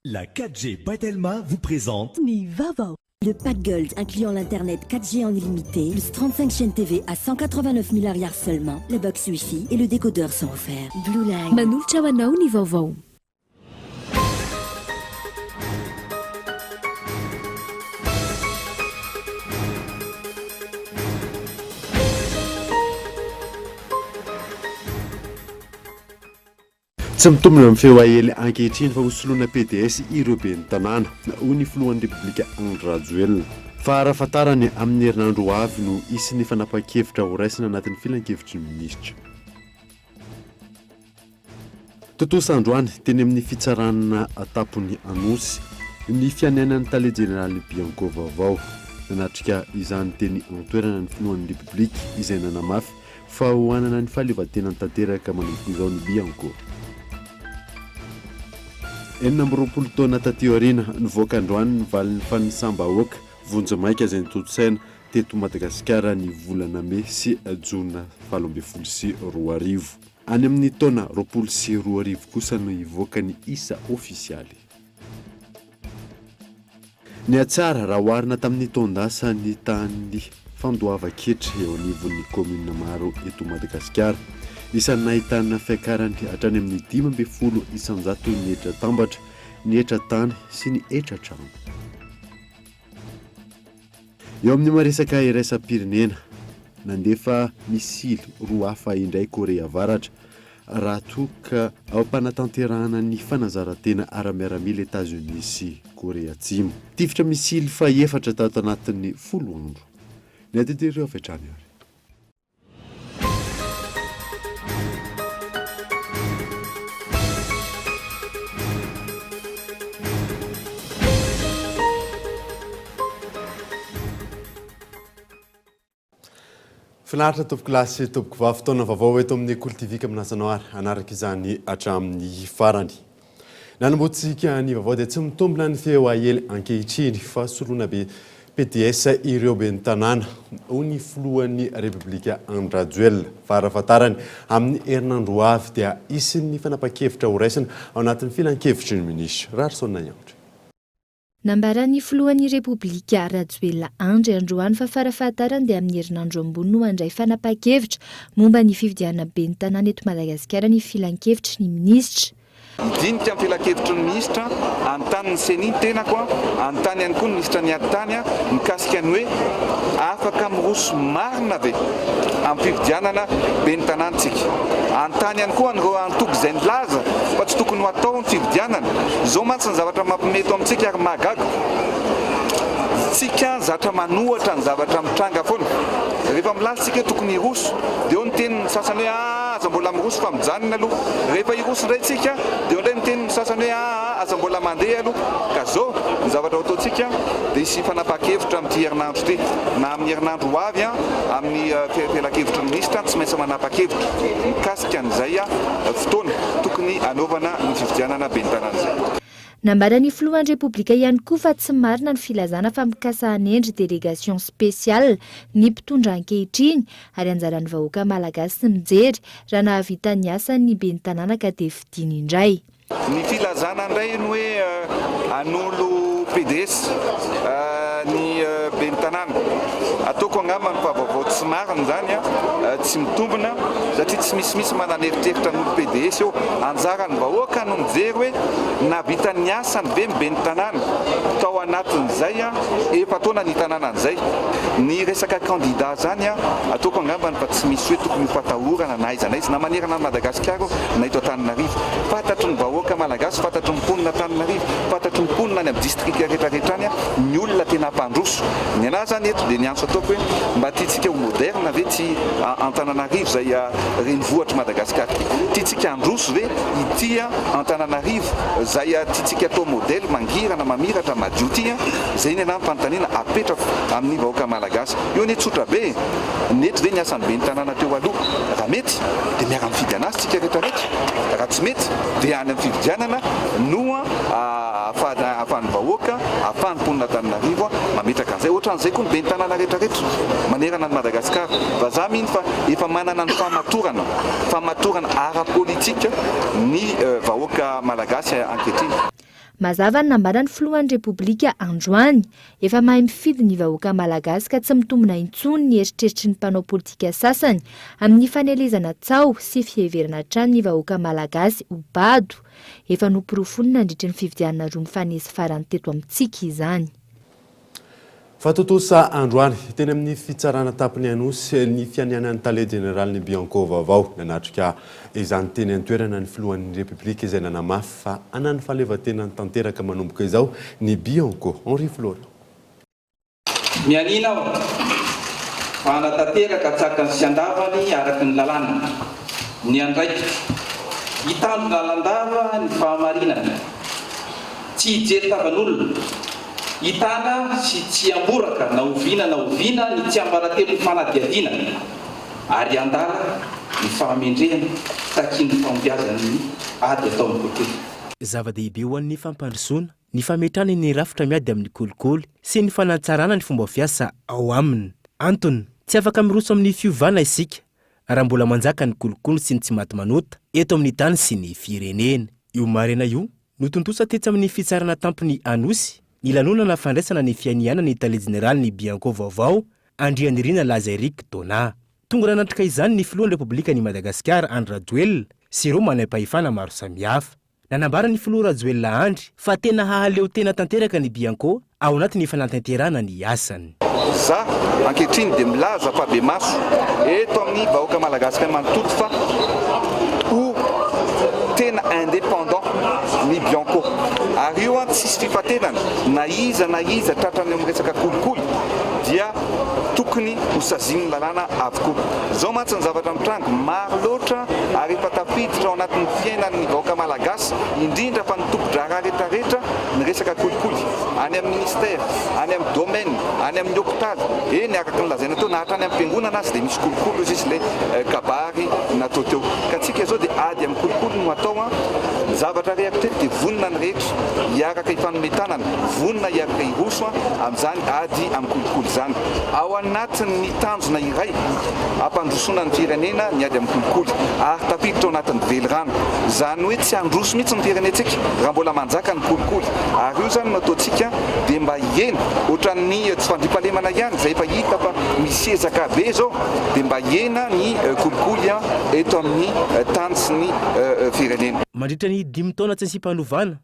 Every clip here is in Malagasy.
La 4G by Telma vous présente. Ny vaovao. Le pack Gold incluant l'internet 4G en illimité, plus 35 chaînes TV à 189 000 ariary seulement, la box Wi-Fi et le décodeur sont offerts. Blue Line. Manolotra ho anao ny vaovao. Tsy mitombina amin'ny feo aely ankehitriny fa hosoloina pds ireo ben'ny tanàna, hoy ny filohan'ny Repoblika Andry Rajoelina. Farafahatarany amin'ny herinandro ho avy no hisy ny fanapahan-kevitra horaisina anatin'ny filankevitry ny minisitra. Tontosa androany teny amin'ny fitsarana tampony Anosy ny fianianan'ny tale jeneralin'ny Bianco vaovao. Nanatrika izany teny an-toerana ny filohan'ny Repoblika izay nanamafy fa ho hanana ny fahaleovantenany tanteraka manomboka izao ny Bianco. 26 taona taty aoriana, nivoaka androany ny valin'ny fanisam-bahoaka vonjimaika izay notontosaina teto Madagasikara ny volana mey sy jona 2018. Any amin'ny taona 2020 kosa no hivoaka ny isa ofisialy. Nihatsara raha oharina tamin'ny taon-dasa ny tahan'ny fandoavan-ketra eo anivon'ny kaominina maro eto Madagasikara. Isan'ny nahitana fiakarany hatrany amin'ny 15 isanjato ny hetra tambatra, ny hetra tany sy ny hetra trano. Eo amin'ny maresaka iraisam-pirenena, nandefa misily roa hafa indray Korea Avaratra raha toa ka ao am-panatanterahana ny fanazaran-tena ara-miaramila Etazonia sy Korea Atsimo. Tifitra misily fahefatra tato anatin'ny folo andro. Ny adidy ireo avy hatrany ary. Finaritra tompokolahy sy tompokovavy, fotoana vaovao eto amin'ny Kolo TV ka manasa anao ary hanaraka izany hatramin'ny farany. Nanombohantsika ny vaovao dia tsy mitombina ny feo aely ankehitriny fa soloina be PDS ireo ben'ny tanàna, hoy ny filohan'ny Repoblika Andry Rajoelina. Farafahatarany, amin'ny herinandro ho avy dia hisy ny fanapahan-kevitra horaisina ao anatin'ny filankevitry ny minisitra. Raharison Nahiandry. Nambaran'ny filohan'ny Repoblika, Rajoelina Andry, androany fa farafahatarany dia amin'ny herinandro ambony no handray fanapahan-kevitra momba ny fifidianana ben'ny tanàna eto Madagasikara ny filankevitry ny minisitra. Hidinika amin'ny filankevitry ny minisitra, hanontany ny Ceni ny tenako, hanontany ihany koa ny minisitra ny atitany mikasika ny hoe afaka miroso marina ve amin'ny fifidianana ben'ny tanàna isika. Hanontany ihany koa an'ireo antoko izay nilaza fa tsy tokony ho atao ny fifidianana. Izao mantsy ny zavatra mampime eto amintsika ary mahagaga. Tsika zatra manohatra ny zavatra mitranga foana. Rehefa milaza isika hoe tokony hiroso dia eo ny tenin'ny sasany hoe aa aza mbola miroso fa mijanona aloha. Rehefa hiroso indray tsika dia eo indray ny tenin'ny sasany hoe aa aza mbola mandeha aloha. Ka zao ny zavatra ho ataontsika dia hisy fanapahan-kevitra amin'ity herinandro ity na amin'ny herinandro ho avy amin'ny filankevitry ny minisitra tsy maintsy manapa-kevitra mikasika an'izay fotoana tokony hanaovana ny fifidianana ben'ny tanàna izay. Nambaran'ny filohan'ny Repoblika ihany koa fa tsy marina ny filazana fa mikasa hanendry délégation spéciale ny mpitondra ankehitriny ary anjaran'ny vahoaka malagasy ny mijery raha nahavita ny asany ny ben'ny tanàna ka dia fidiany indray. Ny filazana indray ny hoe hanolo pds ny ben'ny tanàna. Ataoko angamba fa vaovao tsy marina izany, tsy mitombina satria tsy misy mihitsy manana eritreritra hanolo pds eo. Anjaran'ny vahoaka no mijery hoe nahavita ny asany ve ny ben'ny tanàna tao anatin'izay efa-taona nitananany izay. Ny resaka candidat izany ataoko angambany fa tsy misy hoe tokony ho fatahorana na aiza na aiza na manerana an'i Madagasikara io na eto Antananarivo. Fantatry ny vahoaka malagasy, fantatry ny mponina Antananarivo, fantatry ny mponina any amin'ny distrika rehetra rehetra any ny olona tena hampandroso. Ny anah izany eto dia ny antso ataoko hoe mba tiantsika ho moderne ve ity Antananarivo izay renivohitr'i Madagasikara ity? Tiantsika handroso ve ity Antananarivo izay tiantsika atao modèle mangirana, mamiratra, madio ity? Izay ny anah ny fanontaniana apetrako amin'ny vahoaka malagasy. Io anie tsotra be e! Nety ve ny asan'ny ben'ny tanàna teo aloha? Raha mety dia miara-mifidy an'azy tsika rehetra rehetra. Raha tsy mety dia any amin'ny fifidianana no ahafahan'ny vahoaka, ahafahan'ny mponin'Antananarivo mametraka an'izay. Ohatran'izay koa ny ben'ny tanàna rehetra rehetra manerana an'i Madagasikara. Fa za mino fa efa manana ny fahamatorana, fahamatorana ara-politika ny vahoaka malagasy ankehitriny. Mazava ny nambaran'ny filohan'ny Repoblika androany. Efa mahay mifidy ny vahoaka malagasy ka tsy mitombina intsony ny eritreritry ny mpanao politika sasany amin'ny fanelezana tsaho sy fiheverana hatrany ny vahoaka malagasy ho bado. Efa noporofoiny nandritry ny fifidianana roa mifanesy farany teto amintsika izany. Fa tontosa androany, teny amin'ny fitsarana tampony Anosy, ny fianianan'ny tale jeneralin'ny Bianco vaovao. Nanatrika izany teny an-toerana ny filohan'ny Repoblika izay nanamafy fa hanana ny fahaleovantenany tanteraka manomboka izao ny Bianco. Henri Florian. Mianiana aho fa hanatanteraka an-tsakany sy an-davany araka ny lalàna ny andraikitro, hitandro lalandava ny fahamarinana, tsy hijery tavan'olona, Hitana sy tsy hamboraka na oviana na oviana ny tsiambaratelon'ny fanadihadiana ary handala ny fahamendrehana takian'ny fahombiazan'ny ady atao amin'ny kolikoly. Zava-dehibe ho an'ny fampandrosoana ny fametrahana ny rafitra miady amin'ny kolikoly sy ny fanatsarana ny fomba fiasa ao aminy. Antony, tsy afaka miroso amin'ny fiovana isika raha mbola manjaka ny kolikoly sy ny tsimatimanota eto amin'ny tany sy ny firenena. Io maraina io, Notontosa tetsy amin'ny Fitsarana Tampony Anosy ny lanonana fandraisana ny fianianan'ny Tale Jeneralin'ny Bianco vaovao, Andrianirina Laza Eric Donat. Tonga nanatrika izany ny Filohan'ny Repoblikan'i Madagasikara Andry Rajoelina sy ireo manaim-pahefana maro samihafa. Nanambara ny Filoha Rajoelina Andry fa tena hahaleo tena tanteraka ny Bianco ao anatin'ny fanatanterahana ny asany. Za ankehitriny dia milaza fa be maso eto amin'ny vahoaka malagasy ray manontolo fa ho tena indépendant ny Bianco ary io an tsisy fifantenana na iza na iza tratrany eo amin'ny resaka kolikoly dia tokony ho sazian'ny lalàna avokoa. Zao mantsy ny zavatra mitranga, maro loatra ary efa tafiditra ao anatin'ny fiainan'ny vahoaka malagasy indrindra fa ny tompo-draharaha retraretra ny resaka kolikoly, any amin'ny ministère, any amin'ny domaine, any amin'ny hopitaly, eny araka ny lazaina teo na hatrany amin'ny fiangonana aza dia misy kolikoly hozy izy ilay kabary natao teo. Ka tsika izao dia ady amin'ny kolikoly no atao an, ny zavatra rehako teto dia vonona ny rehetra hiaraka hifanome tanana, vonona hiaraka hiroso amin'izany ady amin'ny kolikoly izany. Ao anatin'ny tanjona iray hampandrosoana ny firenena ny ady amin'ny kolikoly ary tafiditra ao anatin'ny velirano. Izany hoe tsy handroso mihitsy ny firenentsika raha mbola manjaka ny kolikoly. Ary io izany no ataontsika dia mba hihena, ohatran'ny tsy fandriampahalemana ihany izay efa hita fa misy ezaka be izao dia mba hihena ny kolikoly eto amin'ny tany sy ny firenena. Mandritra ny dimy taona tsy asiam-panovana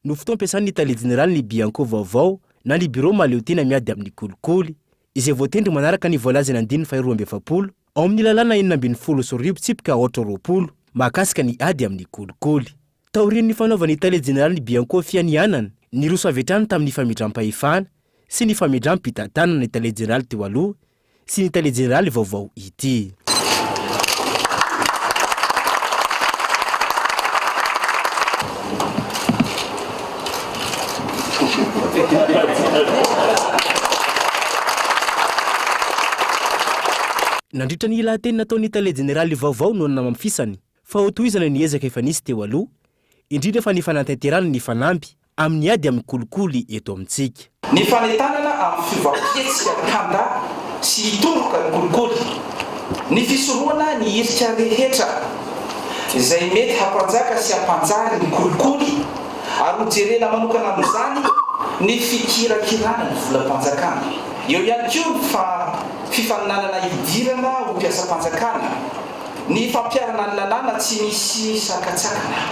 no fotoam-piasan'ny tale jeneralin'ny Bianco vaovao na ny birao mahaleotena miady amin'ny kolikoly, izay voatendry manaraka ny voalazan'ny andininy faha 42 ao amin'ny lalàna 2016 tsipika aotra 20 mahakasika ny ady amin'ny kolikoly. Taorian'ny fanaovan'ny tale jeneralin'ny Bianco fianianana, niroso avy hatrany tamin'ny famindram-pahefana sy ny famindram-pitantanana ny tale jeneraly teo aloha sy ny tale jeneraly vaovao ity. Nandritra ny lahateny nataon'ny tale jeneraly vaovao no nanamafisany fa hotohizana ny ezaka efa nisy teo aloha, indrindra fa ny fanatanterahana ny fanamby amin'ny ady amin'ny kolikoly eto amintsika. Ny fanentanana amin'ny fiovam-pihetsika handà sy hitoroka ny kolikoly, ny fisorohana ny hirika rehetra izay mety hampanjaka sy hampanjary ny kolikoly ary ho jerena manokana amin'izany ny fikirakirana ny volam-panjakana. Eo ihany koa ny fifaninanana hidirana ho mpiasam-panjakana, ny fampiharana ny lalàna tsy misy sakantsakana.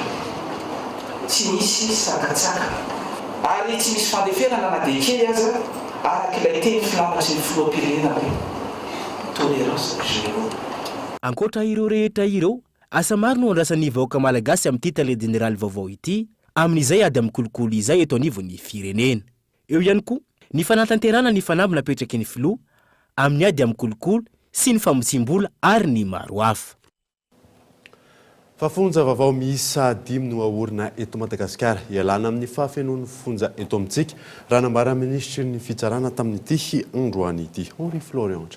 Tsy misy sakantsakana ary tsy misy fandeferana na dia kely aza araka ilay teny filamatry ny filoham-pirenena hoe tolérance zéro. Ankoatra ireo rehetra ireo, asa maro no andrasan'ny vahoaka malagasy amin'ity tale jeneraly vaovao ity amin'izay ady amin'ny kolikoly izay eto anivon'ny firenena. Eo ihany koa ny fanatanterahana ny fanamby napetraky ny filoha amin'ny ady amin'ny kolikoly sy ny famotsiam-bola ary ny maro hafa. Fa fonja vaovao miisa dimy no haorina eto Madagasikara hialana amin'ny fahafenoan'ny fonja eto amintsika, raha nambaran'ny minisitry ny Fitsarana tamin'ity androany ity. Henri Florian.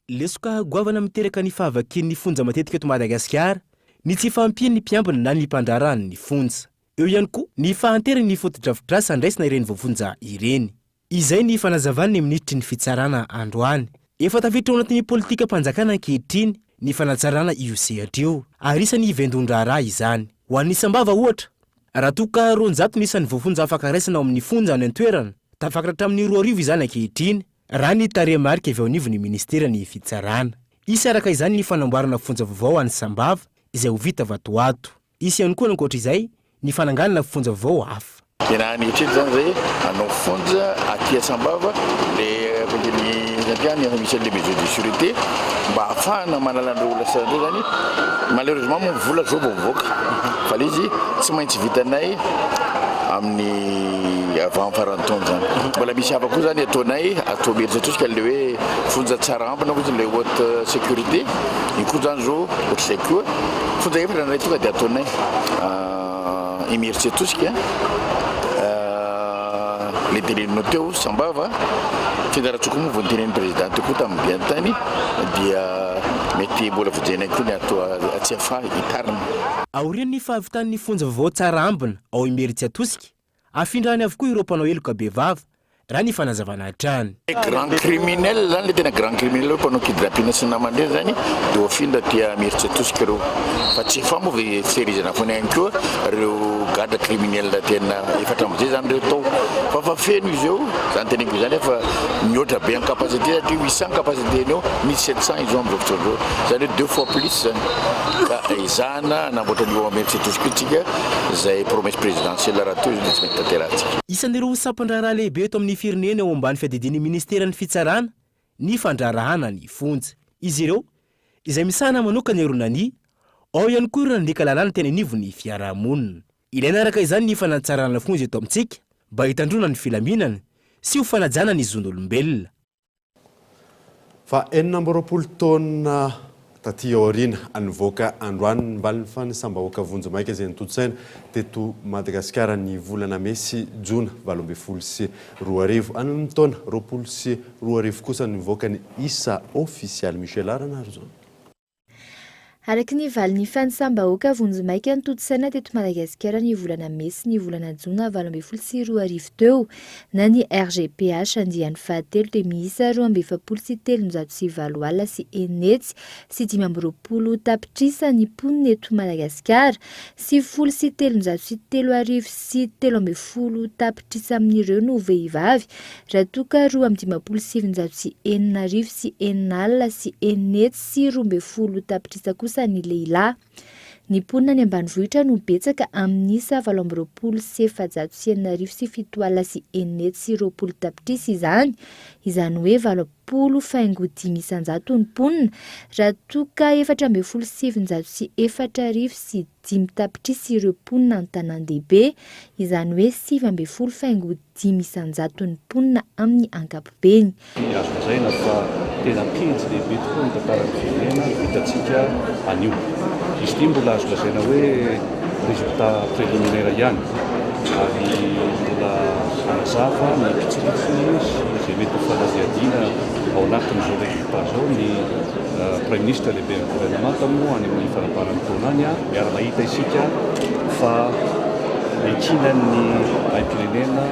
Lesoka goavana miteraka ny fahavakian'ny fonja matetika eto Madagasikara ny tsy fahampian'ny mpiambina na ny mpandraharahan'ny fonja. Eo ihany koa ny fahanteran'ny fotodrafitrasa andraisana ireny voafonja ireny. Izay ny fanazavan'ny minisitry ny Fitsarana androany. Efa tafiditra ao anatin'ny politikam-panjakana ankehitriny ny fanatsarana io sehatra io ary isan'ny vaindohan-draharaha izany. Ho an'ny Sambava ohatra, Raha toa ka 200 ny isan'ny voafonja afaka raisina ao amin'ny fonja any an-toerana, tafakatra hatramin'ny 2000 izany ankehitriny, raha ny tarehimarika avy ao anivon'ny ministeran'ny Fitsarana. Hisy araka izany ny fanamboarana fonja vaovao any Sambava izay ho vita vatoato. Hisy ihany koa ankoatra izay ny fananganana fonja vaovao hafa. Tena nieritreritra zany zay hanao fonja aty Sambava le akaikin'ny aty any misy an'le maison de sûreté mba ahafahana manala an'ireo olona sasany ireo zany. Malheureusement moa vola zao vao mivoaka fa le izy tsy maintsy vitanay amin'ny avant faran'ny taona zany. Mbola misy hafa koa zany ataonay atao Imerintsiatosika le hoe fonja tsara ambina hozy le haute sécurité iny koa zany zao ohatr'izay koa. Fonja efatra ny tonga dia ataonay Imerintsiatosika, le teneninao teo Sambava, Fianarantsoa koa moa vao notenenin'ny président teo koa tamin'ny bien tany dia mety mbola vojenaina koa ny ato Tsiafahy hitarina. Aorian'ny fahavitan'ny fonja vaovao Tsarahambina ao Imerintsiatosika, Afindra any avokoa ireo mpanao heloka bevava, raha ny fanazavana hatrany. Grand criminel zany le tena grand criminel hoe mpanao kidnapping sy ny namany reny zany de ho afindra aty Imerintsiatosika ireo fa tsy efa moa ve tehirizana foana ihany koa ireo gadra criminel tena efa hatramin'izay zany ireo tao fa fa feno izy eo zany teneniko izany fa mihoatra be en capacité satria 800 capacité ny eo 1700 izy eo amin'izao fotoana izao zany hoe deux fois plus zany ka ezahana hanamboatra an'io Imerintsiatosika io tsika Izay promesse présidentielle rahateo izy dia tsy maintsy tanterahantsika. Isan'ireo sampan-draharaha lehibe eto amin'ny firenena eo ambany fiadidian'ny ministeran'ny Fitsarana ny fandraharahana ny fonja. Izy ireo, izay misahana manokana ireo nania, ao ihany koa ireo nandika lalàna teny anivon'ny fiarahamonina. Ilaina araka izany ny fanatsarana fonja eto amintsika mba hitandroana ny filaminana sy ho fanajana ny zon'olombelona. Fa 26 taona taty aoriana, nivoaka androany ny valin'ny fanisam-bahoaka vonjimaika izay notontosaina teto Madagasikara ny volana mey sy jona 2018. Any amin'ny taona 2020 kosa no nivoaka ny isa ofisialy. Michel Ranarison. Araka ny valin'ny fanisam-bahoaka vonjimaika notontosaina teto Madagasikara ny volana mey sy ny volana jona 2018 teo, na ny RGPH andiany fahatelo dia miisa 642,620 tapitrisa ny mponina eto Madagasikara, 390,013 tapitrisa amin'ireo no vehivavy, raha toa ka 652,606 612 tapitrisa kosa ny lehilahy. Ny mponina any ambanivohitra no betsaka amin'ny isa 628,620 tapitrisa izany, izany hoe 80.5% ny mponina, raha toa ka 914,005 tapitrisa ireo mponina an-tanàn-dehibe, izany hoe 19.5 isan-jaton'ny mponina amin'ny ankapobeny. Azo lazaina fa tena pejy lehibe tokoa ny tantaran'ny firenena no hitantsika anio. Izy ity mbola azo lazaina hoe résultat préliminaire ihany ary mbola hanazava ny pitsopitsony sy izay mety ho fanadihadiana ao anatin'izao résultat izao ny Praiminisitra lehiben'ny governemanta moa any amin'ny faramparan'ny taona any. Miara-mahita isika fa iankinan'ny aim-pirenena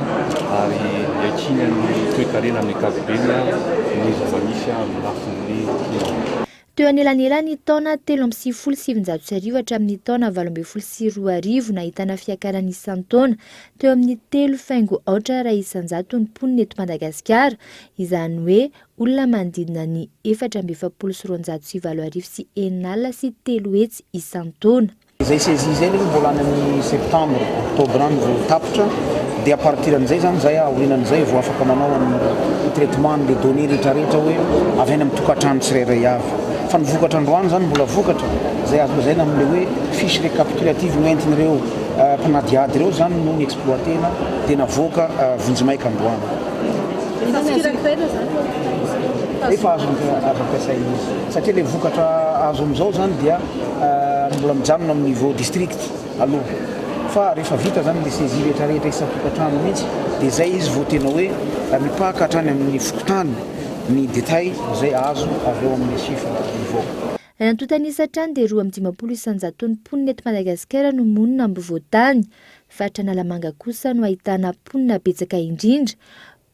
ary iankinan'ny toekarena amin'ny ankapobeny ny zava-misy amin'ny lafiny mponina. Teo anelanelan'ny taona 1993 hatramin'ny taona 2018, nahitana fiakarana isan-taona teo amin'ny telo faingo aotra iray isan-jato ny mponina eto Madagasikara, izany hoe olona manodidina ny 344,680 isan-taona. Izay saisie izay aloha mbola any amin'ny septembre, octobre any vao tapitra dia à partir an'izay zany zay aorianan'izay vao afaka manao an'ny traitement an'le données rehetra rehetra hoe avy any amin'ny tokantrano tsirairay avy. Fa ny vokatra androany zany mbola vokatra izay azo lazaina amin'le hoe fiche récapitulative noentin'ireo mpanadihady ireo zany no ni-exploiter-na dia navoaka vonjimaika androany. Efa azo ampiasaina izy satria le vokatra azo amin'izao zany dia mbola mijanona amin'ny niveau district aloha fa rehefa vita zany le saisie rehetra rehetra isan-tokantrano mihitsy dia zay izy vao tena hoe mipaka hatrany amin'ny fokontany ny détail izay azo avy eo amin'ny chiffre mivoaka. Raha ny antontan'isa hatrany dia 52 isan-jaton'ny mponina eto Madagasikara no monina ampovoan-tany. Faritra Analamanga kosa no ahitana mponina betsaka indrindra,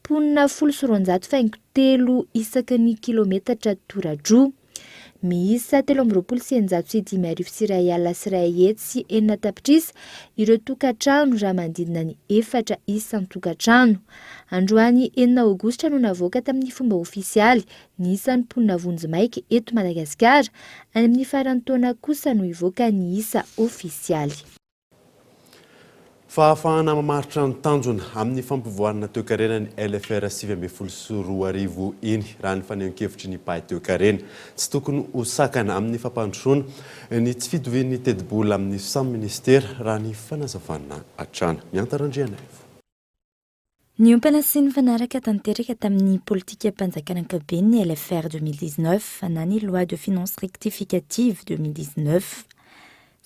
mponina 210 faingo telo isaky ny kilometatra tora-droa. Miisa 623 106 tapitrisa ireo tokantrano raha manodidina ny efatra isan-tokantrano. Androany 6 aogositra no navoaka tamin'ny fomba ofisialy ny isan'ny mponina vonjimaika eto Madagasikara. Any amin'ny faran'ny taona kosa no hivoaka ny isa ofisialy. Fahafahana mamaritra ny tanjona amin'ny fampivoarana toekarena ny LFR 2019 iny, raha ny fanehoan-kevitry ny mpahay toekarena. Tsy tokony ho sakana amin'ny fampandrosoana ny tsy fitovian'ny tetibola amin'ny samy minisitera, raha ny fanazavana hatrany. Mianta Randrianaivo. Niompana sy nifanaraka tanteraka tamin'ny politikam-panjakana ankapobeny ny LFR 2019 na ny Loi de finances rectificative 2019.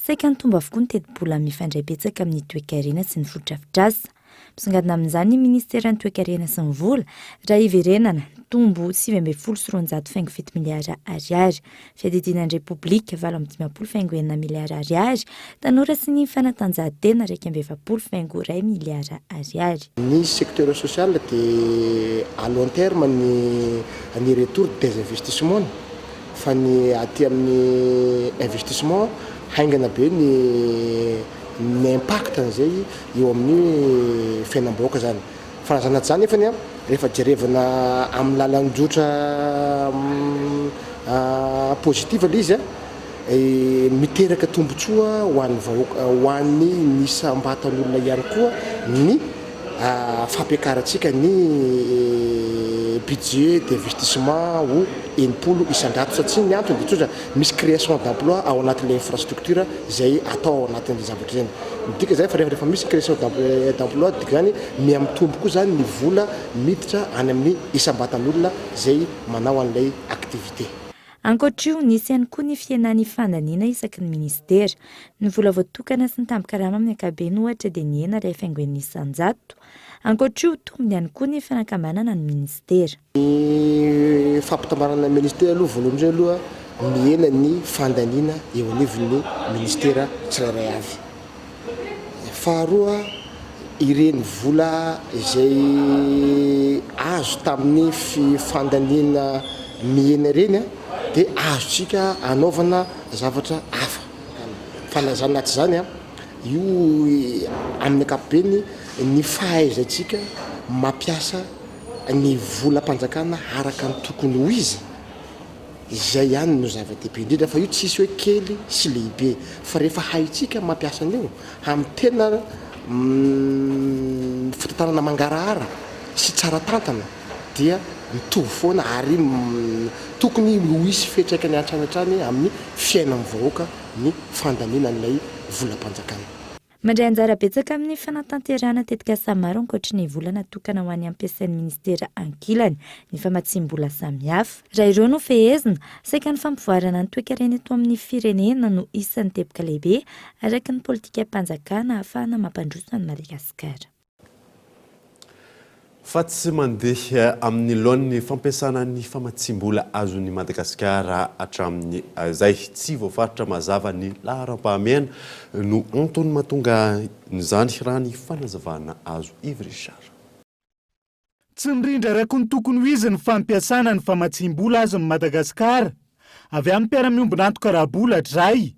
Saika nitombo avokoa ny tetibola mifandray betsaka amin'ny toekarena sy ny fotodrafitrasa. Misongadina amin'izany ny minisiteran'ny toekarena sy ny vola raha hiverenana, nitombo 219 faingo 7 miliara ariary. Fiadidiana ny Repoblika, 58 faingo 6 miliara ariary, tanora sy ny fanatanjahantena, 41 faingo 1 miliara ariary. Ny secteur social dia à long terme ny ny retour des investissements fa ny aty amin'ny investissement haingana be ny ny impact an'izay eo amin'ny fiainam-bahoaka zany. Fa raha zany nefany a rehefa jerevana amin'ny lalan-jotra positive le izy a miteraka tombontsoa ho an'ny vahoaka ho an'ny ny isam-batan'olona ihany koa ny fampiakarantsika ny budget d'investissement ho 60% satria ny antony de tsotra, misy création d'emploi ao anatin'le infrastructure zay atao ao anatin'le zavatra zany. Midika zay fa rehefa misy création d'emploi dika zany miha-mitombo koa zany ny vola miditra any amin'ny isam-batan'olona zay manao an'ilay activité. Ankoatr'io, nisy ihany koa ny fihenan'ny fandaniana isaky ny ministera. Ny vola voatokana sy ny tambin-karama amin'ny ankapobeny ohatra dia nihena 1 faingo 6%. Ankoatr'io, tombony ihany koa ny fanakambanana ny ministera. Ny fampitambarana ministera aloha voalohany indrindra aloha mihena ny fandaniana eo anivon'ny ministera tsirairay avy. Faharoa, ireny vola izay azo tamin'ny fandaniana mihena ireny dia azontsika anaovana zavatra hafa. Fa na izany na tsy izany, io amin'ny ankapobeny ny fahaizantsika mampiasa ny volam-panjakana araka ny tokony ho izy, izay ihany no zava-dehibe indrindra fa io tsisy hoe kely sy lehibe fa rehefa haintsika mampiasa an'io amin'ny tena fitantanana mangarahara sy tsara tantana dia mitovy foana ary tokony ho hisy fiantraikany hatrany hatrany amin'ny fiainan'ny vahoaka ny fandaniana an'ilay volam-panjakana. Mandray anjara betsaka amin'ny fanatanterahana tetikasa maro ankoatry ny vola natokana ho an'ny ampiasain'ny ministera ankilany ny famatsiam-bola samihafa. Raha ireo no fehezina, saika ny fampivoarana ny toekarena eto amin'ny firenena no isan'ny teboka lehibe araka ny politikam-panjakana ahafahana mampandroso an'i Madagasikara. Fa tsy mandeha amin'ny laoniny fampiasana ny famatsiam-bola azon'i Madagasikara hatramin'izay. Tsy voafaritra mazava ny laharam-pahamehana no antony mahatonga izany raha ny fanazavana azo Yves Richard. Tsy mirindra araka ny tokony ho izy ny fampiasana ny famatsiam-bola azon'i Madagasikara avy amin'ny mpiara-miombon'antoka ara-bola DRAI.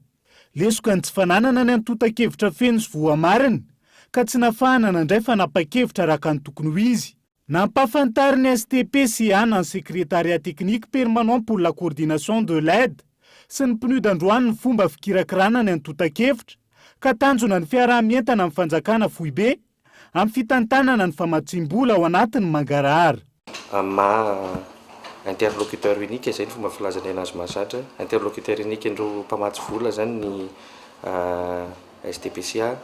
Lesoka ny tsy fananana ny antontan-kevitra feno sy voamarina ka tsy nafahana nandray fanapahan-kevitra araka ny tokony ho izy. Nampahafantarin'ny STPCA na ny Secrétariat Technique Permanent pour la Coordination de l'Aide sy ny PNUD androany ny fomba fikirakirana ny antontan-kevitra ka tanjona ny fiaraha-mientana amin'ny fanjakana foibe amin'ny fitantanana ny famatsiam-bola ao anatin'ny mangarahara. Amin'ny maha interlocuteur unique, izay ny fomba filazanay anazy mahazatra, interlocuteur unique an'ireo mpamatsy vola izany ny STPCA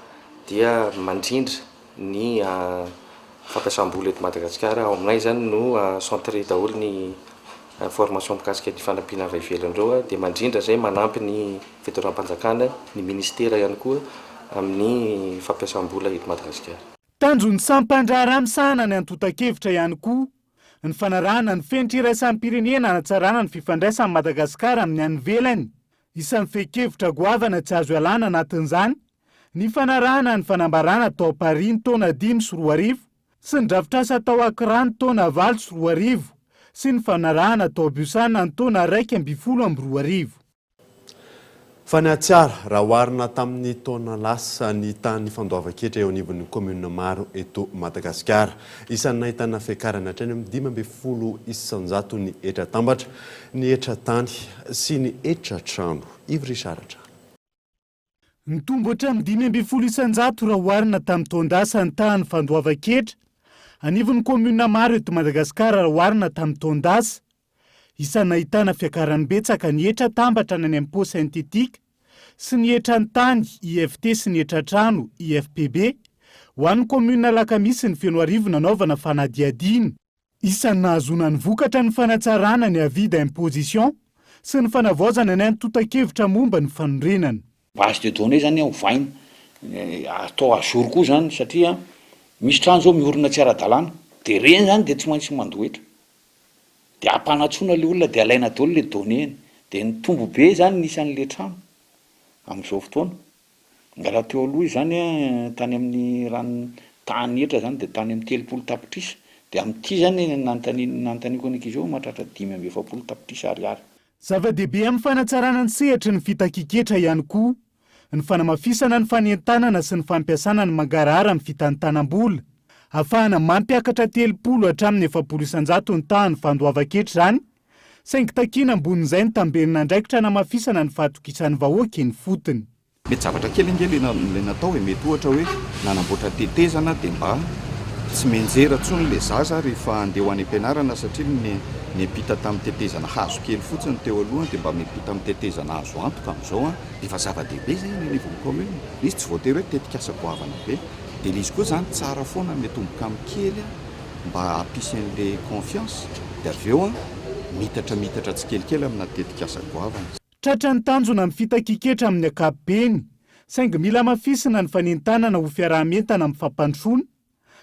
dia mandrindra ny fampiasam-bola eto Madagasikara. Ao aminay izany no centré daholo ny information mikasika ny fanampiana avy ivelany ireo dia mandrindra izay manampy ny fitondram-panjakana, ny ministera ihany koa amin'ny fampiasam-bola eto Madagasikara. Tanjon'ny sampan-draharaha misahana ny antontan-kevitra ihany koa ny fanarahana ny fenitra iraisam-pirenena hanatsarana ny fifandraisan'i Madagasikara amin'ny any ivelany. Isan'ny fehin-kevitra goavana tsy azo ialana anatin'izany ny fanarahana ny fanambarana tao Paris ny taona 2005 sy ny drafitrasa tao Accra ny taona 2008. sy ny fanarahana tao Busan ny taona 2011. Fa nihatsara raha oharina tamin'ny taona lasa ny tahan'ny fandoavan-ketra eo anivon'ny kaominina maro eto Madagasikara. Isan'ny nahitana fiakarana hatrany amin'ny 15% ny hetra tambatra, ny hetra tany sy ny hetra trano. Yves Richard hatrany. Nitombo hatramin'ny 15% raha oharina tamin'ny taon-dasa ny tahan'ny fandoavan-ketra anivon'ny kaominina maro eto Madagasikara raha oharina tamin'ny taon-dasa. Isan'ny nahitana fiakarany betsaka ny hetra tambatra na ny impôt synthétique sy ny hetran'ny tany, IFT, sy ny hetran-trano, IFPB, ho an'ny kaominina Alakamisy ny Fenoarivo nanaovana fanadihadiana. Isan'ny nahazoana ny vokatra ny fanatsarana ny avis d'imposition sy ny fanavaozana ny antontan-kevitra momba ny fanorenana. Base de données zany ovaina, atao à jour koa zany satria misy trano zao miorina tsy ara-dalàna de reny zany de tsy maintsy mandoa hetra. De ampanantsoina le olona de alaina daholo le données-ny. De nitombo be zany ny isan'le trano amin'izao fotoana. Raha teo aloha izy zany an, tany amin'ny raha ny tahan'ny hetra zany de tany amin'ny 30 tapitrisa. De amin'ity zany nanontaniana nanontaniako ny ankizy eo mahatratra 45 tapitrisa ariary. Zava-dehibe amin'ny fanatsarana ny sehatry ny fitakian-ketra ihany koa ny fanamafisana ny fanentanana sy ny fampiasana ny mangarahara amin'ny fitantanam-bola. Ahafahana mampiakatra 30 hatramin'ny 40% ny tahan'ny fandoavan-ketra izany, saingy takiana ambonin'izay ny tamberin'andraikitra hanamafisana ny fahatokisan'ny vahoaka eny ifotony. Mety zavatra kely ange le natao e, mety ohatra hoe nanamboatra tetezana de mba tsy mianjera tsony le zaza rehefa andeha ho any am-pianarana satria ny niampita tamin'ny tetezana hazo kely fotsiny teo aloha de mba miampita amin'ny tetezana azo antoka amin'izao an, de efa zava-dehibe zay eny anivon'ny commune, le izy tsy voatery hoe tetikasa goavana be, de le izy koa zany tsara foana miatomboka amin'ny kely an mba hampisy an'le confiance de avy eo an miitatra miitatra tsikelikely amina tetikasa goavana. Tratra ny tanjona amin'ny fitakian-ketra amin'ny ankapobeny, saingy mila hamafisina ny fanentanana ho fiaraha-mientana amin'ny fampandrosoana,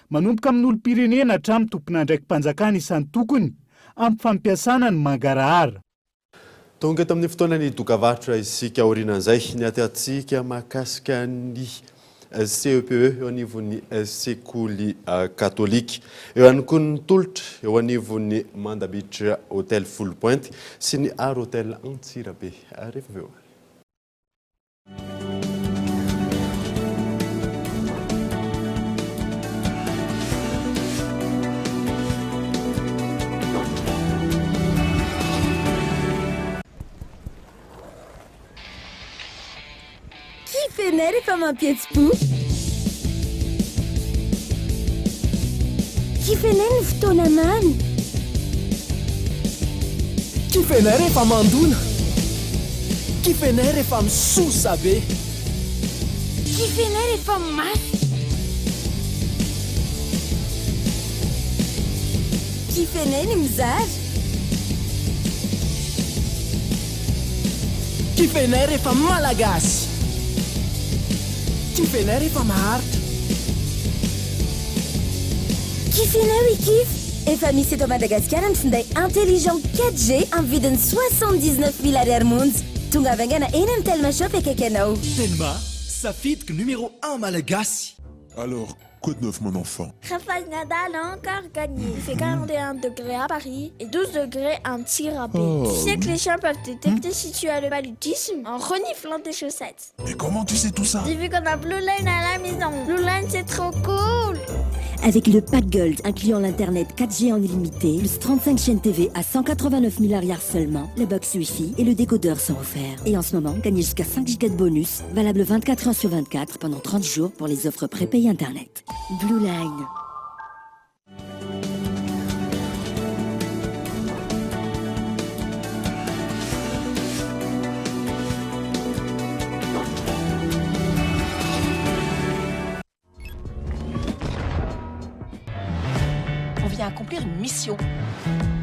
manomboka amin'ny olom-pirenena hatramin'ny tompon'andraiki-panjakana isan-tokony amin'ny fampiasana ny mangarahara. Tonga eto amin'ny fotoanan'ny dokavarotra isika aorianan'izay ny atiatsika mahakasika ny CEPE eo anivon'ny sekoly katolika. Eo ihany koa ny tolotra eo anivon'ny Manda Beach Hotel Foulpointe sy ny Art Hotel Antsirabe. Rehefa avy eo. Kifenay rehefa mampihetsi-po. Kifenay ny fotoana mamy. Kifenay rehefa mandona. Kifenay rehefa misosa be. Kifenay rehefa mafy. Kifenay ny mizara. Kifenay rehefa Malagasy. Kifenay rehefa maharitra. Kifenay ry kif! Efa misy eto Madagasikara ny finday intelligent 4G amin'ny vidiny 79 mille ariary monja. Tongava haingana eny amin'ny Telma Shop akaiky anao. Telma, safidiko numéro un Malagasy. Alors, quoi de neuf mon enfant? Rafael Nadal a encore gagné. Il fait 41 degrés à Paris et 12 degrés à Antsirabe. Oh. Tu sais que les chiens peuvent détecter si tu as le paludisme en reniflant tes chaussettes. Mais comment tu sais tout ça? J'ai vu qu'on a Blue Line à la maison. Blue Line, c'est trop cool! Avec le pack Gold incluant l'internet 4G en illimité, plus 35 chaînes TV à 189 000 ariary seulement, la box Wi-Fi et le décodeur sont offerts. Et en ce moment, gagnez jusqu'à 5 gigas de bonus, valable 24 heures sur 24 pendant 30 jours pour les offres prépayées internet. Blue Line. On vient accomplir une mission.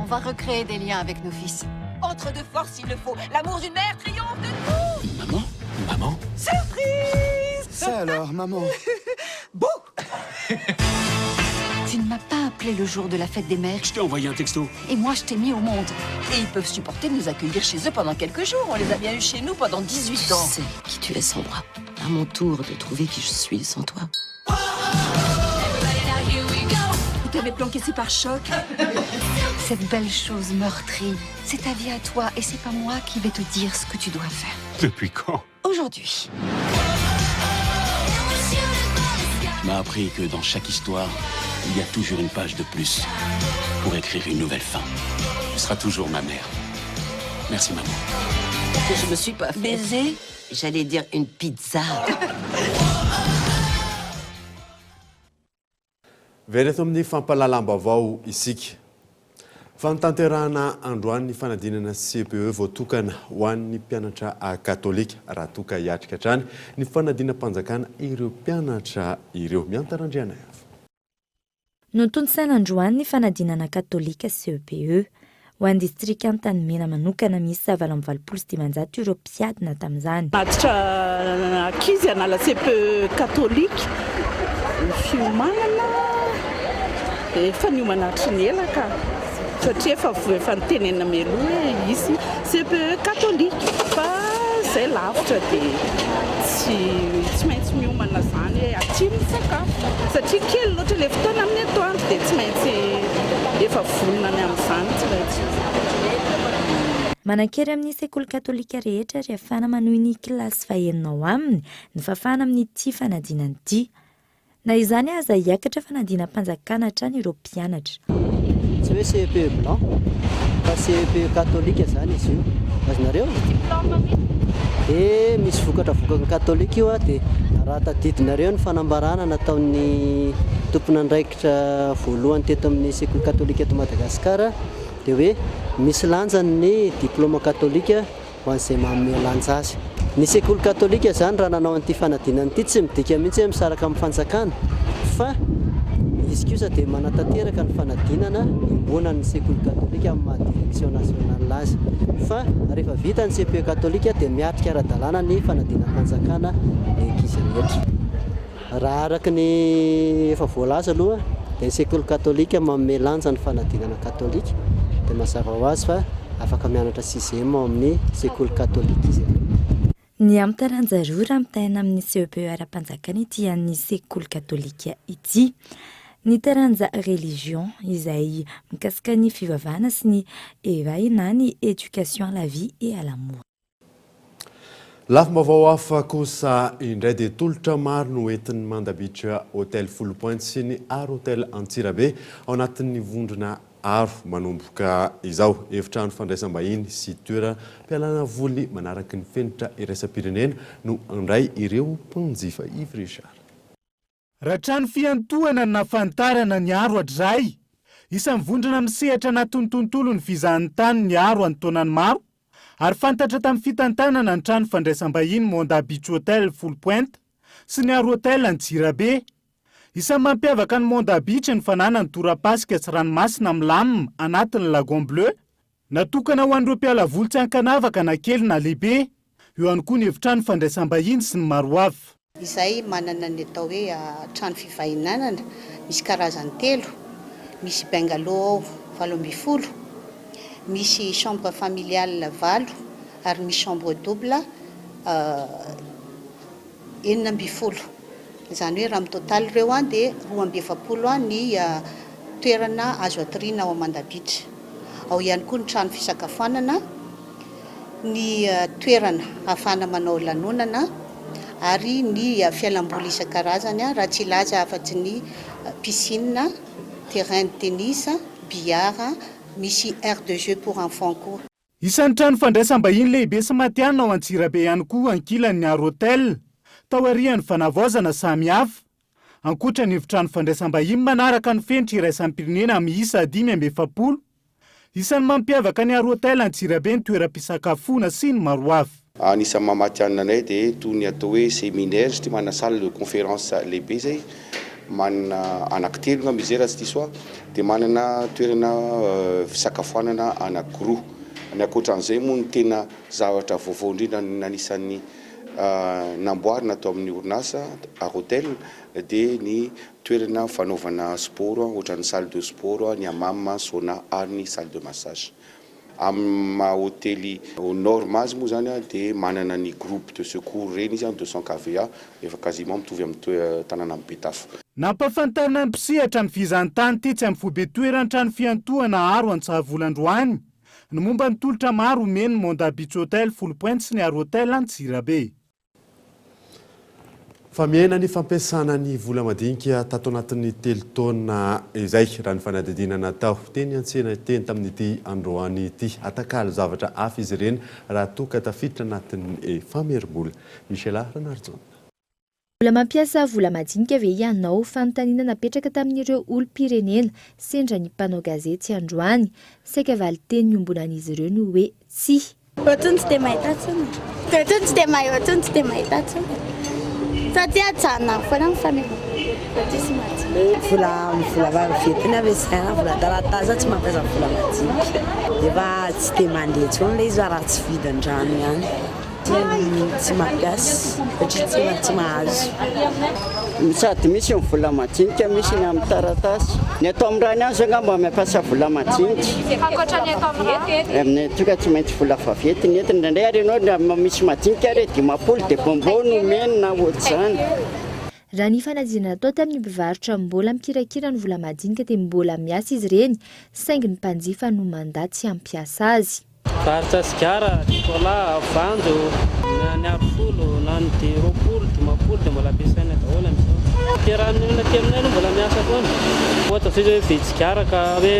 On va recréer des liens avec nos fils. Entre deux forces, s'il le faut. L'amour d'une mère triomphe de tout. Maman? Maman? Surprise! Ça alors, maman? Bouh! Tu ne m'as pas appelé le jour de la fête des mères. Je t'ai envoyé un texto. Et moi, je t'ai mis au monde. Et ils peuvent supporter de nous accueillir chez eux pendant quelques jours. On les a bien eus chez nous pendant 18 ans. Tu sais qui tu es sans moi. À mon tour de trouver qui je suis sans toi. Vous t'avais planqué, c'est par choc. Cette belle chose meurtrie, c'est ta vie à toi et c'est pas moi qui vais te dire ce que tu dois faire. Depuis quand Aujourd'hui. Tu m'as appris que dans chaque histoire, il y a toujours une page de plus pour écrire une nouvelle fin. Tu seras toujours ma mère. Merci maman. Je me suis pas fait baiser J'allais dire une pizza. Very eto amin'ny fampahalalam-baovao isika. Fanatanterahana androany ny fanadinana CPE voatokana ho an'ny mpianatra katolika raha toa ka hiatrika hatrany ny fanadinam-panjakana ireo mpianatra ireo. Miantara Andrianaivo. Notontosaina androany ny fanadinana katolika CEPE. Ho an'ny distrika Antanimena manokana, miisa 588 ireo mpiadina tamin'izany. Matitra ankizy hanala CEPE katolika ny fiomanana, efa niomana hatry ny ela ka, satria efa efa notenenina mialoha hoe hisy CEPE katolika fa izay lavitra dia tsy tsy maintsy miomana izany hoe aty ny sakafo satria kely loatra ilay fotoana amin'ny atoandro dia tsy maintsy efa vonona ny amin'izany tsy maintsy. Manan-kery amin'ny sekoly katolika rehetra ary ahafahana manohy ny kilasy fahenina ao aminy ny fahafahana amin'ity fanadinana ity. Na izany aza, hiakatra fanadinam-panjakana hatrany ireo mpianatra. Tsy hoe CEPE blanc fa CEPE katolika izany izy io. Azonareo? Dia misy vokatra vokatry ny katolika io dia raha tadidinareo ny fanambarana nataon'ny tompon'andraikitra voalohany teto amin'ny sekoly katolika eto Madagasikara dia hoe misy lanjany ny diplaoma katolika ho an'izay manome lanja azy. Ny sekoly katolika izany raha nanao an'ity fanadinana ity tsy midika mihitsy hoe misaraka amin'ny fanjakana fa izy kosa dia manatanteraka ny fanadinana iombonan'ny sekoly katolika amin'ny maha direction nationale azy fa rehefa vita ny CPE katolika dia miatrika ara-dalàna ny fanadinam-panjakana ny ankizy rehetra. Raha araka ny efa voalaza aloha dia ny sekoly katolika manome lanja ny fanadinana katolika dia mazava ho azy fa afaka mianatra sixième ao amin'ny sekoly katolika izy aloha. Ny amin'ny taranja roa raha mitaina amin'ny CEPE ara-panjakana ity an'ny sekoly katolika ity. Ny taranja religion izay mikasika ny fivavahana sy ny EVAI na ny éducation à la vie et à l'amour. Lafim-baovao hafa kosa indray dia tolotra maro no entin'ny Manda Beach Hotel Foulpointe sy ny Aro Hotel Antsirabe ao anatin'ny vondrona Aro manomboka izao. Efitrano fandraisam-bahiny sy toeram-pialana voly manaraka ny fenitra iraisam-pirenena no handray ireo mpanjifa. Yves Richard. Raha trano fiantohana no nahafantarana ny Aro hatrizay, isan'ny vondrona misehatra anatin'ny tontolon'ny fizahantany ny Aro an-taonany maro, ary fantatra tamin'ny fitantanana ny trano fandraisam-bahiny Manda Beach Hotel Foulpointe sy ny Aro Hotel Antsirabe. Isan'ny mampiavaka ny Manda Beach ny fananany torapasika sy ranomasina milamina anatin'ny Lagon Bleu, Natokana ho an'ireo mpiala voly tsy ankanavaka na kely na lehibe. Eo ihany koa ny efitrano fandraisam-bahiny sy ny maro hafa. Izay manana ny atao hoe trano fivahinanana misy karazany telo, misy bungalow ao 18, misy chambre familiale valo ary misy chambre double 16. Izany hoe raha amin'ny total ireo dia 42 ny toerana azo atoriana ao Amanda Beach. Ao ihany koa ny trano fisakafoanana, ny toerana ahafahana manao lanonana ary ny fialamboly isan-karazany raha tsy hilaza afa-tsy ny piscine, terrain de tennis, billard, misy aire de jeux pour enfants koa. Isan'ny trano fandraisam-bahiny lehibe sy matihanina ao Antsirabe ihany koa ankilan'ny Aro Hotel, taorian'ny fanavaozana samihafa. Ankoatra ny efitrano fandraisam-bahiny manaraka ny fenitra iraisam-pirenena miisa 45, isan'ny mampiavaka ny Aro Hotel Antsirabe ny toeram-pisakafoana sy ny maro hafa. Anisan'ny maha matihanina anay dia toy ny atao hoe séminaire satria manana salle de conférence lehibe izay, manana anankitelo angamba izay raha tsy diso aho, dia manana toerana fisakafoanana anankiroa. Ny ankoatran'izay moa ny tena zavatra vaovao indrindra anisan'ny namboarina tao amin'ny orinasa Arotel dia ny toerana fanaovana sport ohatran'ny salle de sport, ny hammam, sauna ary ny salle de massage. Amin'ny maha hotely aux normes azy moa izany dia manana ny groupe de secours ireny izy, 200 KVA, efa quasiment mitovy amin'ny tanànan'i Betafo. Nampahafantarina ny mpisehatra ny fizahantany tetsy amin'ny foibe toeran-trano fiantohana Aro Antsahavola androany ny momba ny tolotra maro omen'ny Manda Beach Hotel Foulpointe sy ny Aro Hotel Antsirabe. Fa mihena ny fampiasana ny vola madinika tato anatin'ny telo taona izay, raha ny fanadihadiana natao teny an-tsena teny tamin'ity androany ity. Atakalo zavatra hafa izy ireny raha toa ka tafiditra anatin'ny famerim-bola. Michela Ranarijaona. Mbola mampiasa vola madinika ve ianao? Fanontaniana napetraka tamin'ireo olom-pirenena sendra ny mpanao gazety androany. Saika valinteny niombonan'izy ireo ny hoe tsia. Ohatrany tsy dia mahita intsony e. Ohatrany tsy dia mahay ohatrany tsy dia mahita intsony. Satria ajanona any foana ny famerenana tsisy madinika. Vola vola vaventy ny ampiasaina, vola taratasy tsy mampiasa vola madinika. Efa tsy dia mandeha intsony ilay izy fa raha tsy vidin-drano ihany. Tsy mampiasa satria tsy tsy mahazo. Sady misy ny vola madinika, misy ny amin'ny taratasy. Ny atao amin'ny rano ihany izao angamba mampiasa vola madinika. Ankoatra ny atao amin'ny rano? Aminay aty ka tsy maintsy vola vaventy ny entina. Indraindray ary ianao raha misy madinika ary 50 dia bonbon no omeny na ohatr'izany. Raha ny fanadihadiana natao tamin'ny mpivarotra mbola mikirakira ny vola madinika dia mbola miasa izy ireny saingy ny mpanjifa no mandà tsy hampiasa azy. Mpivarotra sigara, chocolat, voanjo, na ny arifolo, na ny di 20, 50 dia mbola ampiasaina daholo amin'izao. Ty raha ny olona aty aminay aloha mbola miasa foana. Ohatra zao hoe mividy sigara ka hoe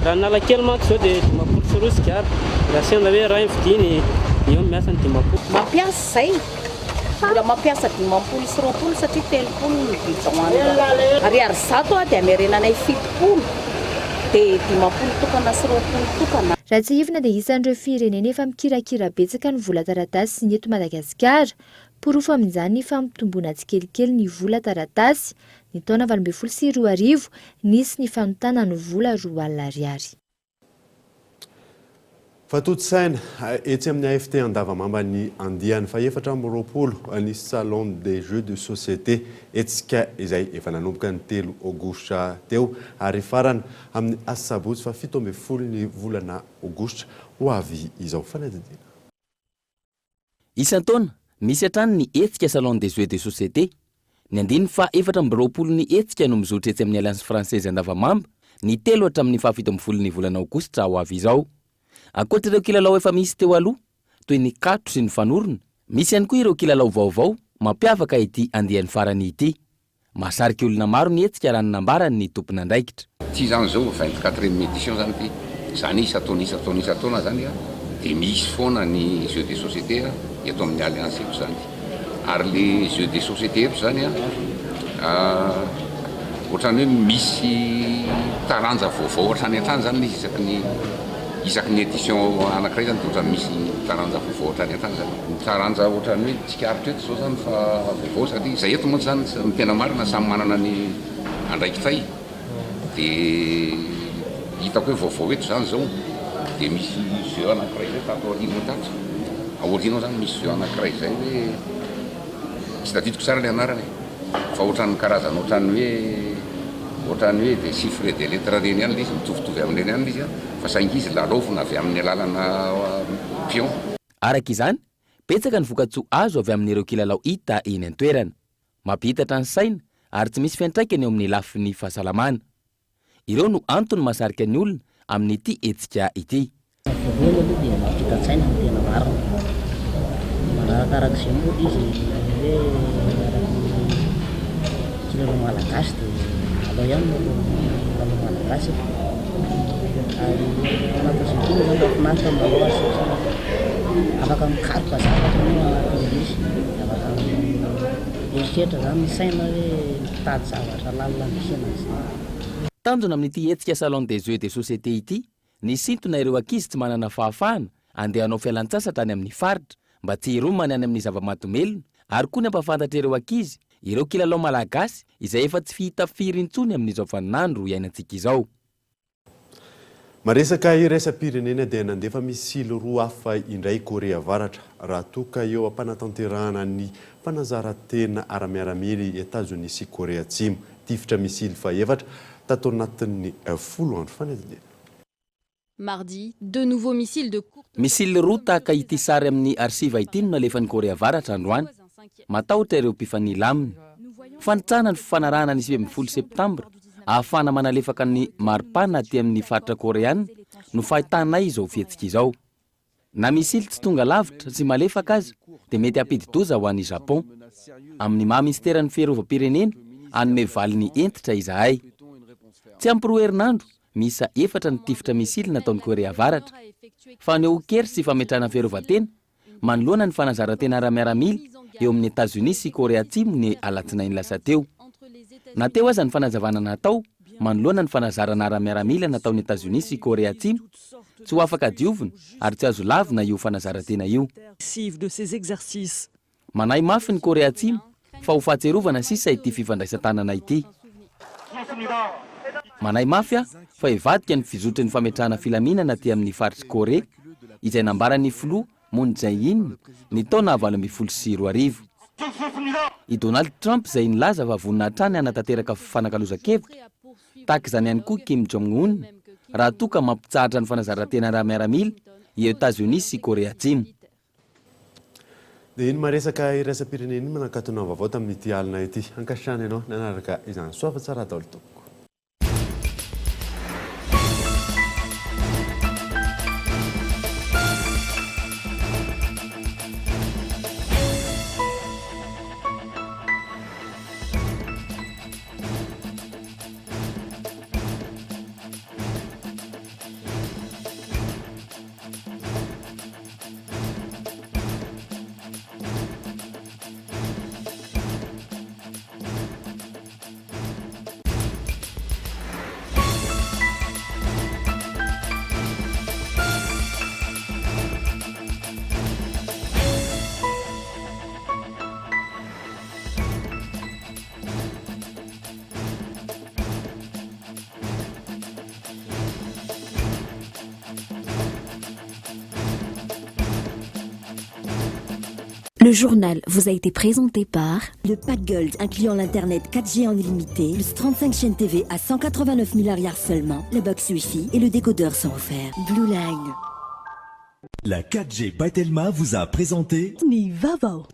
raha ny Analakely manko izao dia 250 sigara. Raha sendra hoe iray ny vidiny, eo ny miasa ny 50. Mampiasa izay, mbola mampiasa 50 sy 20 satria 30 ny bidon any. Ariary 100 dia amerenanay 70 dia 50 tokana sy 20 tokana. Raha tsiahivina dia isan'ireo firenena efa mikirakira betsaka ny vola taratasy ny eto Madagasikara. Porofo amin'izany ny fampitomboana tsikelikely ny vola taratasy. Ny taona 2018, nisy ny fanontana ny vola 2000 ariary. Fatontosaina etsy amin'ny AFT Andavamamba ny andiany faha-24 ny Salon des jeux de société, hetsika izay efa nanomboka ny telo aogositra teo ary hifarana amin'ny asabotsy faha-17 ny volana aogositra ho avy izao. Fanadihadiana. Isan-taona, misy hatrany ny hetsika Salon des jeux de société. Ny andininy faha 24 ny hetsika no mizotra etsy amin'ny Alliance Française Andavamamba, ny telo hatramin'ny faha 17 ny volana aogositra ho avy izao. Ankoatra ireo kilalao efa misy teo aloha, toy ny katro sy ny fanorona, misy ihany koa ireo kilalao vaovao mampiavaka ity andiany farany ity. Mahasarika olona maro ny hetsika raha ny nambaran'ny tompon'andraikitra. Ity zany zao vingt quatrième édition zany ity, zany isan-taona isan-taona isan-taona zany dia misy foana ny jeux de société eto amin'ny Alliance eto zany. Ary le jeux de société eto zany ohatran'ny hoe misy taranja vaovao hatrany hatrany zany le izy isaky ny isaky ny édition anankiray zany dia ohatran'ny misy taranja vaovao hatrany hatrany zany. Ny taranja ohatran'ny hoe tsikaritra eto izao zany fa vaovao satria izay eto mantsy zany ny tena marina samy manana ny andraikitray dia hitako hoe vaovao eto zany izao dia misy jeu anankiray izay tato aoriana tato, aoriana ao zany misy jeu anankiray izay hoe tsy tadidiko tsara ilay anarany e, fa ohatran'ny karazana ohatran'ny hoe ohatran'ny hoe des chiffres et des lettres ireny ihany ilay izy, mitovitovy amin'ireny ihany ilay izy an, fa saingy izy lalaovina avy amin'ny alalana pion. Araka izany, betsaka ny vokatsoa azo avy amin'ireo kilalao hita eny an-toerana. Mampihitatra ny saina ary tsy misy fiantraikany eo amin'ny lafiny fahasalamana. Ireo no antony mahasarika ny olona amin'ity hetsika ity. Voalohany aloha dia mampita-tsaina no tena marina. Manarakaraka izay moa izy hoe araka ny kilalao malagasy dia alao ihany ny lalao malagasy e. Ary ao anatin'izay koa moa izany mahafinaritra ny manao azy satria afaka mikaroka zavatra ianao ao anatin'ilay izy. Afaka mieritreritra izany ny saina hoe mitady zavatra lalina handresena an'izany. Tanjona amin'ity hetsika Salon des jeux de société ity ny hisintona ireo ankizy tsy manana fahafahana handeha hanao fialantsasatra any amin'ny faritra mba tsy hiromany any amin'ny zava-mahadomelina ary koa ny hampahafantatra ireo ankizy ireo kilalao malagasy izay efa tsy fihita firy intsony amin'izao vaninandro iainantsika izao. Maresaka iraisam-pirenena dia nandefa misily roa hafa indray Korea Avaratra raha toa ka eo am-panatanterahana ny fanazaran-tena ara-miaramila i Etazonia sy Korea Atsimo. Tifitra misily fahefatra tato anatin'ny folo andro fanadihadiana. Mardi, deux nouveaux missiles de courte Misily roa tahaka ity sary amin'ny arsiva ity no nalefan'i Korea Avaratra androany. Matahotra ireo mpifanila aminy. Fanitsahana ny fifanarahana ny 19 septambra ahafahana manalefaka ny maripana aty amin'ny faritra Koreana no fahitanay izao fihetsika izao. Na misily tsy tonga lavitra sy malefaka aza dia mety hampidi-doza ho an'i Japon. Amin'ny maha minisiteran'ny fiarovam-pirenena, hanome valiny hentitra izahay. Tsy ampy roa herinandro, miisa efatra ny tifitra misily nataon'i Korea Avaratra. Fanehoan-kery sy fametrahana fiarovan-tena manoloana ny fanazaran-tena ara-miaramila eo amin'i Etazonia sy Korea Atsimo ny alatsinainy lasa teo. Na teo aza ny fanazavana natao manoloana ny fanazarana ara-miaramila nataon'i Etazonia sy Korea Atsimo, tsy ho afaka diovina ary tsy azo lavina io fanazaran-tena io. Manahy mafy ny Korea Atsimo fa ho fahatsiarovana sisa ity fifandraisan-tanana ity. Manahy mafy aho fa hivadika ny fizotry ny fametrahana filaminana aty amin'ny faritr'i Korea, izay nambaran'ny filoha Moon Jae-in ny taona 2018. I Donald Trump izay nilaza fa vonona hatrany hanatanteraka fifanakalozan-kevitra, tahaka izany ihany koa Kim Jong-un, raha toa ka mampitsahatra ny fanazaran-tena ara-miaramila i Etazonia sy Korea Atsimo. Dia iny maresaka iraisam-pirenena iny manakatona ny vaovao tamin'ity alina ity. Ankasitrahana ianao nanaraka izany. Soa fa tsara daholo tompoko. Le journal vous a été présenté par le Pack Gold incluant l'internet 4G en illimité, plus 35 chaînes TV à 189 000 arrières seulement, la box Wi-Fi et le décodeur sont offerts. Blue Line. La 4G by Telma vous a présenté Ny vaovao.